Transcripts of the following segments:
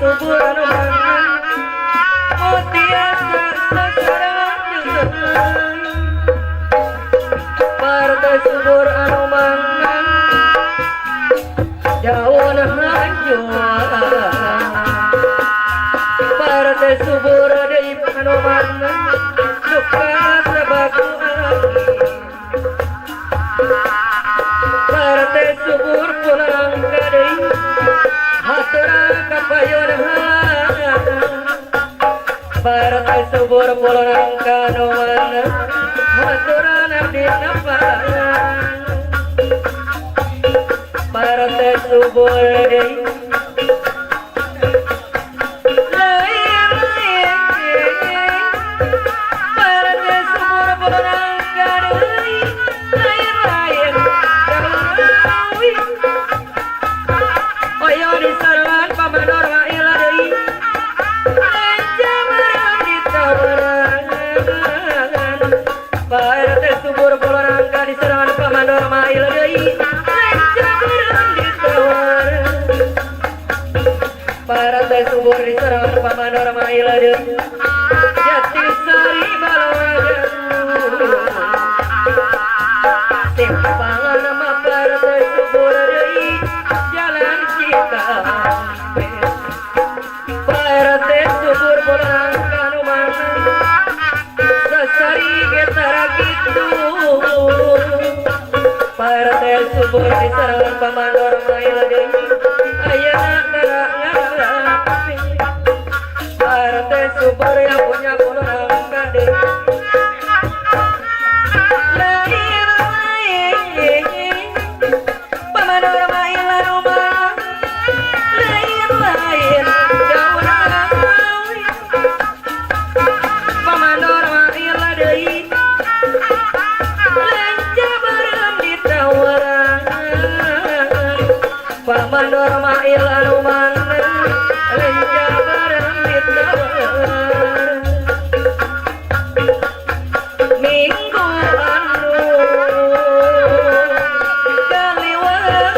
subur anu mangan mutiasa sasaran jutaan partai subur anu mangan daun hanjuan partai subur deui anu mangan suka sabaku partai subur pulang ka deui hatura kapayon partai subur pulang ka anu mangan hatura abdi napangan partai subur deui partai subur pulang ka diserangan pamandor mail deui partai subur diserangan pamandor mail deui Jatisari Balawajan timpangan nama partai subur deui jalan Cikampek partai subur pulang ka anu mangan sasari getara gitu partai subur diserangan pamandor mail deui ayeuna ngarapi partai subur yang punya pulang ka deui pamandor mail anu mangan lain daun alawi pamandor mail deui lenca bareng ditawaran pamandor mail anu mangan lenca bareng ditawaran minggu anu kaliwat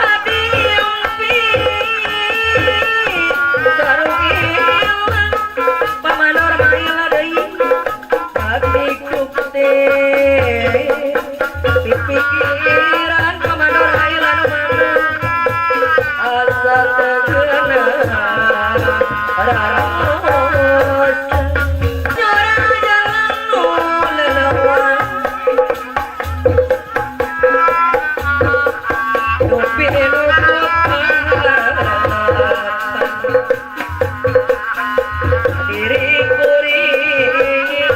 adi yumpi sarugilan pamandor mail deui hati kukte pipikiran pamandor mail anu mangan asa tegeuna raros nyora jalan nu lelewat nupi nuput diri kuring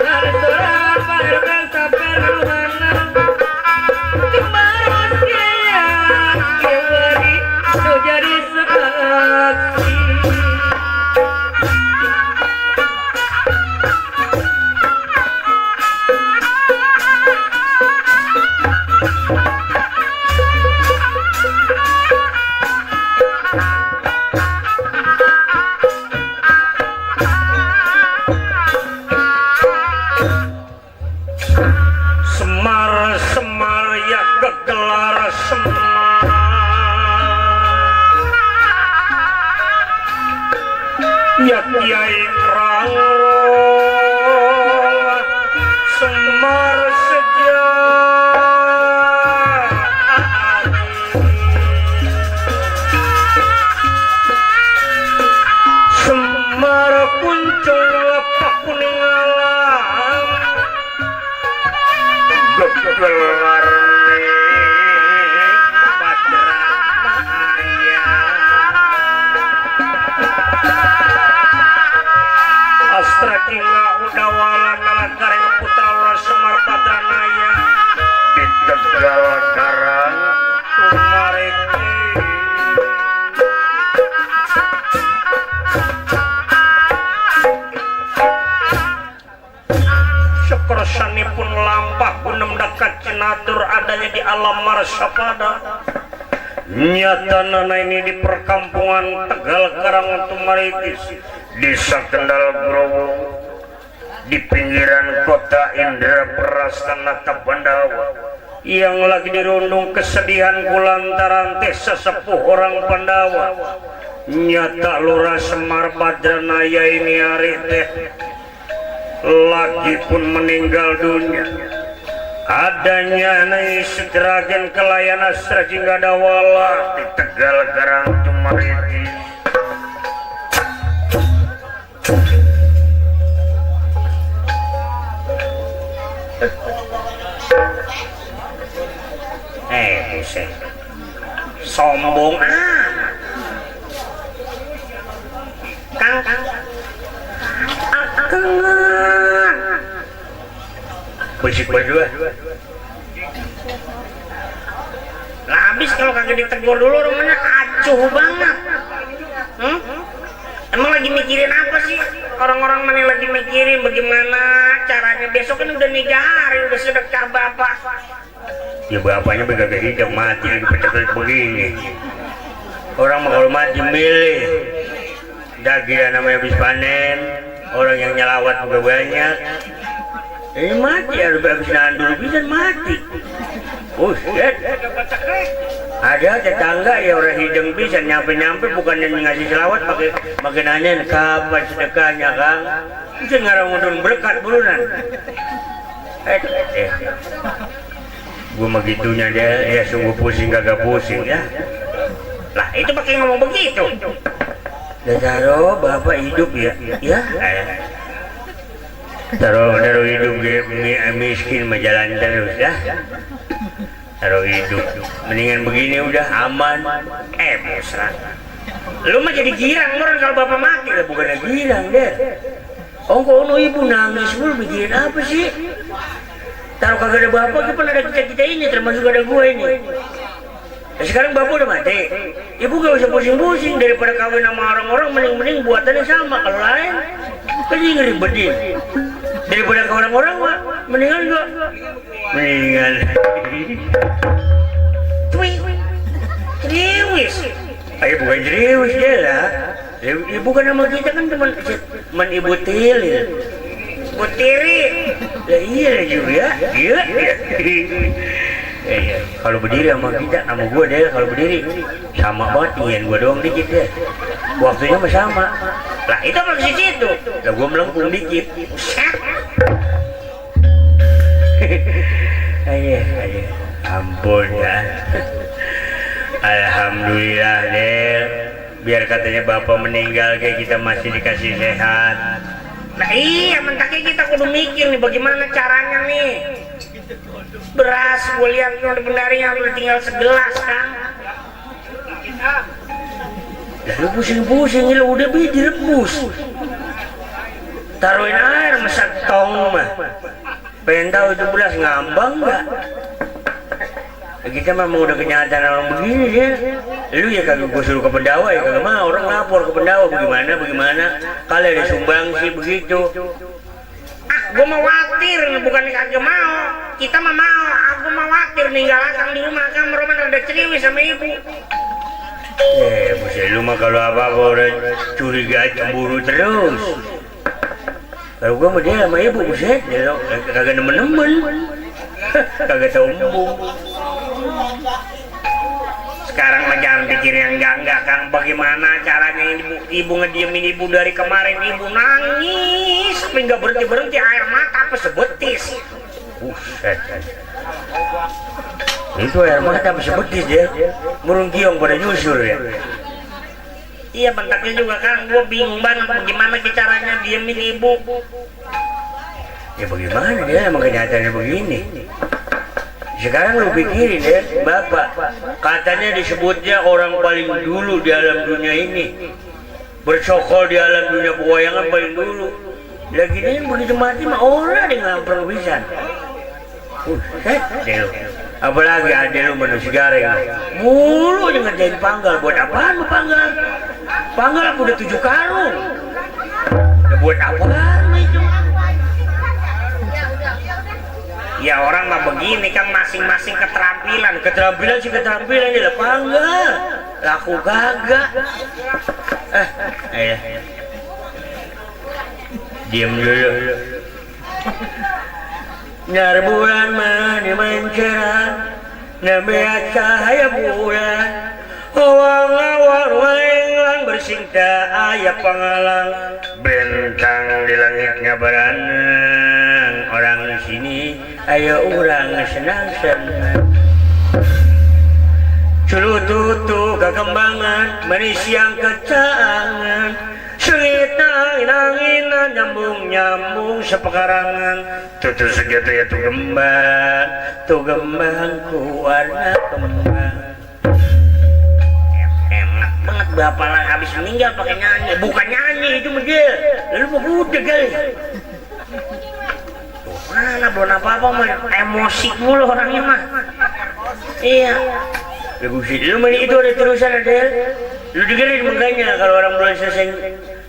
harsoran partai saper anu mangan kemarin kian kiwari nu jadi saksi Semar ya gegelar semar ya kiai rangro semar semar kuncung lepak kuning alam gegelar Astra Kinga Udawala Nalagareng Putra Semar Padranaya di Tegal Karang Tumareki syukursanipun lampah gunem dekat cinatur adanya di alam marsapada nyatana ini di perkampungan Tegal Karang Tumareki Desa Kendal Growo di pinggiran kota Indra Prastana Tapandawa yang lagi dirundung kesedihan kulantaran teh sesepuh orang Pandawa nyata Lurah Semar Badranaya ini hari teh lagi pun meninggal dunia. Adanya nai segeragen kelayana serjingga dawala di Tegal Karang Tumariti. Buset, sombong Kang berisik berdua lah habis kalau kagak ditegur dulu rumahnya acuh banget. Emang lagi mikirin apa sih orang-orang mana lagi mikirin bagaimana caranya besok kan udah 3 hari udah sedekah bapak ya bapaknya begagak hidup mati lagi pecah begini orang mah kalau mati milih daging namanya habis panen orang yang nyelawat juga banyak ini mati harus habis nandur bisa mati. Buset, ada tetangga ya orang hidung bisa nyampe bukannya ngasih selawat pakai nanya kapan sedekahnya Kang bisa ngarang ngundun berkat bulunan gue mah gitunya dia ya sungguh pusing kagak pusing ya lah itu pakai ngomong begitu Daro bapak hidup ya taruh hidup miskin menjalan terus ya taruh hidup mendingan begini udah aman mesra lu mah jadi girang orang kalau bapak mati lah bukannya girang deh ongko ibu nangis mulu mikirin apa sih taruh kagak ada bapak kan ada kita ini termasuk ada gue ini nah, sekarang bapak udah mati ibu gak usah pusing-pusing daripada kawin sama orang-orang mending buatannya sama kalau lain kan jadi ngeribetin daripada ke orang-orang mah mendingan jeriwis bukan jeriwis dia lah ibu kan sama kita kan teman ibu Tilil Butiri ya iya juga iya kalau berdiri sama kita sama gue deh kalau berdiri sama banget ingin gue doang dikit deh waktunya mah sama lah itu apa sih itu lah gue melengkung dikit ayo ampun ya alhamdulillah deh biar katanya bapak meninggal kayak kita masih dikasih sehat. Nah iya mentaknya kita kudu mikir nih bagaimana caranya nih beras gue lihat udah benarnya udah tinggal segelas kan lu pusing-pusing lu udah direbus taruhin air masak tong mah pengen tahu itu beras ngambang nggak kita memang udah kenyataan orang begini ya lu ya kagak gue suruh ke pendawa ya kagak mau orang lapor ke pendawa bagaimana kalau ada sumbang sih begitu gue mau khawatir bukan kagak mau kita mah mau aku mau khawatir ninggal akang di rumah akang roman ada ceriwis sama ibu buset lu mah kalau apa-apa udah curiga cemburu terus kalau gue mau dia sama ibu buset kagak nemen-nemen kagak tahu embung sekarang mah jangan pikir yang enggak Kang bagaimana caranya ibu ngediemin ibu dari kemarin ibu nangis tapi nggak berhenti air mata apa sebetis buset itu air mata apa sebetis ya murung giong pada nyusur ya iya bentaknya juga Kang gue bingung banget bagaimana caranya diemin ibu ya bagaimana dia emang kenyataannya begini sekarang lu pikirin ya bapak katanya disebutnya orang paling dulu di alam dunia ini bercokol di alam dunia pewayangan paling dulu lagi ini begitu mati mah orang yang ngamper pisan apalagi ada lu manusia gareng mulu yang ngerjain panggal buat apaan lu panggal aku udah 7 karung ya buat apaan itu ya orang mah begini kan masing-masing keterampilan sih keterampilan ya panggal laku gagak diam dulu nyar bulan mencerah Namanya cahaya bulan awang-awang lang bersinta aya pangalang bentang di langitnya beranang orang di sini ayo orang senang-senang culututu kekembangan manis yang kecaangan sengit nangin nyambung sepekarangan tutu segitu ya tu gembang ku warna kembang enak banget bapak lah habis meninggal pakai nyanyi bukan nyanyi itu begil lalu mau budak kali mana belum apa-apa mah emosi mulu orangnya mah iya lagu lu mah itu ada terusan ada lu dengerin makanya kalau orang belum selesai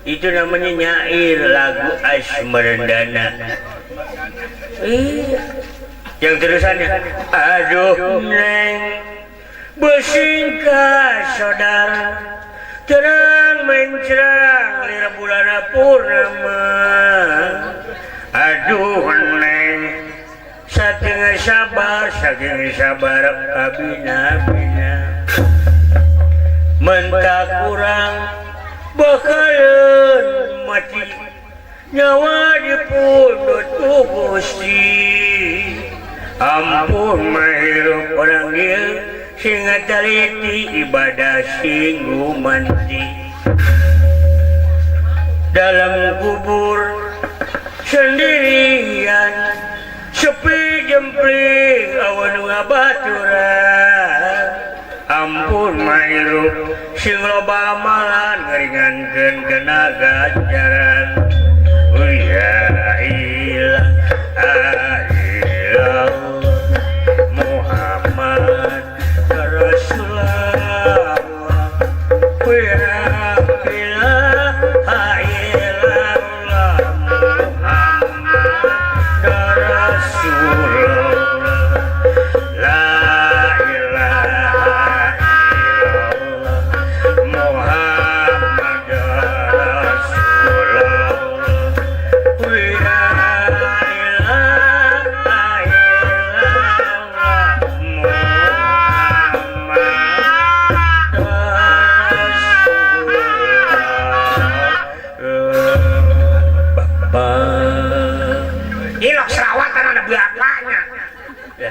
itu namanya nyair lagu Asmerdana iya yang terusannya aduh neng bersingkat saudara terang mencerang lira bulan purnama aduh neng saking sabar kabina-bina mentak kurang bakalan mati nyawa di pundut Gusti ampun mahirup orang ieu singa taliti ibadah singgu mandi dalam kubur sendirian sepi jempling awan ngabaturan ampun mahirup sing loba amalan ngeringankeun kena ganjaran ya ilah Muhammad Rasulullah ya ilah ilallah Muhammad Rasulullah la ilaha illallah Muhammad Rasulullah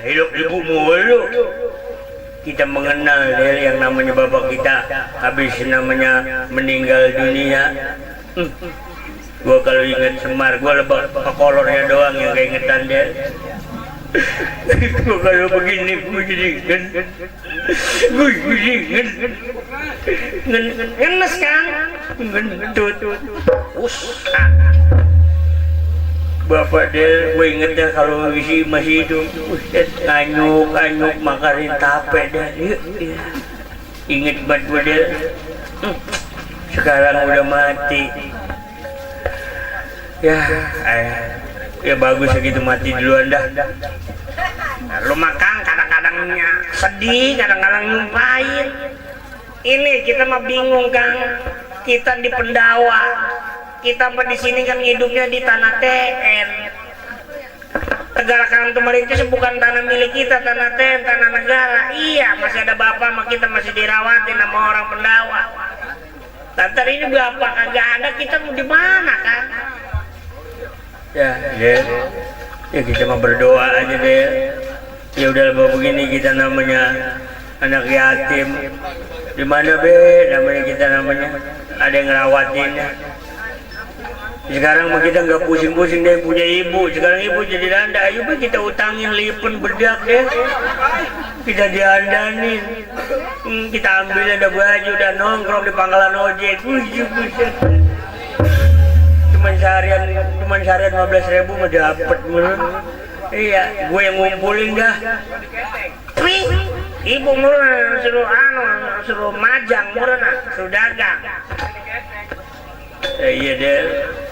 hidup ibu mulu kita mengenal dari yang namanya bapak kita habis namanya meninggal dunia gua kalau ingat Semar gua lebak kolornya doang yang keingetan dia gua kalau begini gua jadi ngenes kan ngentut Bapak dia, gue inget dah kalau masih hidup, nganyuk makarin tape dah, inget banget gue dia, sekarang udah mati, ya bagus segitu mati duluan dah. Nah, lu makan kadang-kadangnya sedih, kadang-kadang nyumpahin. Ini kita mah bingung Kang, kita di Pendawa. Kita di sini kan hidupnya di tanah TN. Negara Karantumari itu bukan tanah milik kita, tanah TN, tanah negara. Iya, masih ada bapak sama kita masih dirawatin sama orang Pendawa. Tantar ini bapak kagak ada, kita mau di mana kan? Ya kita mau berdoa aja deh. Ya udah begini kita namanya anak yatim. Di mana namanya kita namanya ada yang ngerawatinnya. Sekarang mah kita nggak pusing-pusing deh punya ibu. Sekarang ibu jadi randa, ayo kita utangin lipen bedak deh. Kita diandanin, kita ambil ada baju dan nongkrong di pangkalan ojek. Cuman seharian 15.000 mah dapet mulu. Iya, gue yang ngumpulin dah. Ibu murah suruh majang murah suruh dagang. Iya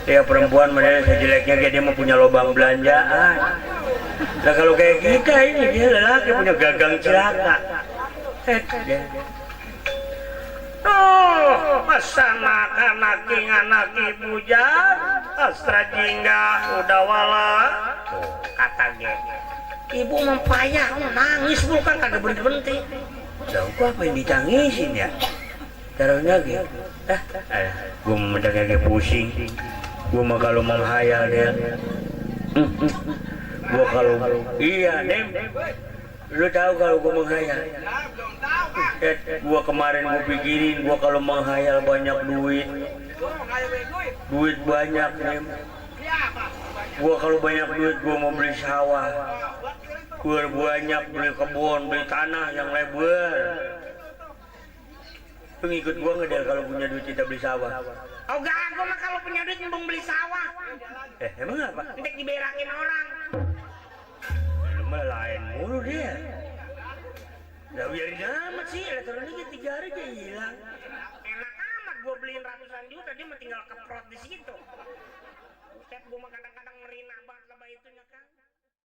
dia perempuan mana sejeleknya dia mau punya lubang belanjaan. Nah kalau kayak kita ini dia lelaki punya gagang celaka. Masa anaki pujan astra jingga udah wala kata ge ibu mah payah, nangis bu kan kagak berhenti. Tahu gua apa yang ditangisin ya? Caranya gitu. Gua udah kayak pusing. Gua mah kalau menghayal dia. Gua kalau iya Dem. Lu tahu kalau gua menghayal? Gua kemarin gua pikirin gua kalau menghayal banyak duit. Duit banyak Dem. Gua kalau banyak duit gua mau beli sawah. Gua banyak beli kebun, beli tanah yang lebar. Pengikut gua nggak kalau punya duit kita beli sawah. Oh gak, gua mah kalau punya duit nyembung beli sawah. Emang apa? Untuk diberakin orang. Lu mah lain mulu dia. Udah biarin amat sih, elektroniknya 3 hari dia hilang. Enak amat gua beliin ratusan juta, dia mah tinggal keprot di situ.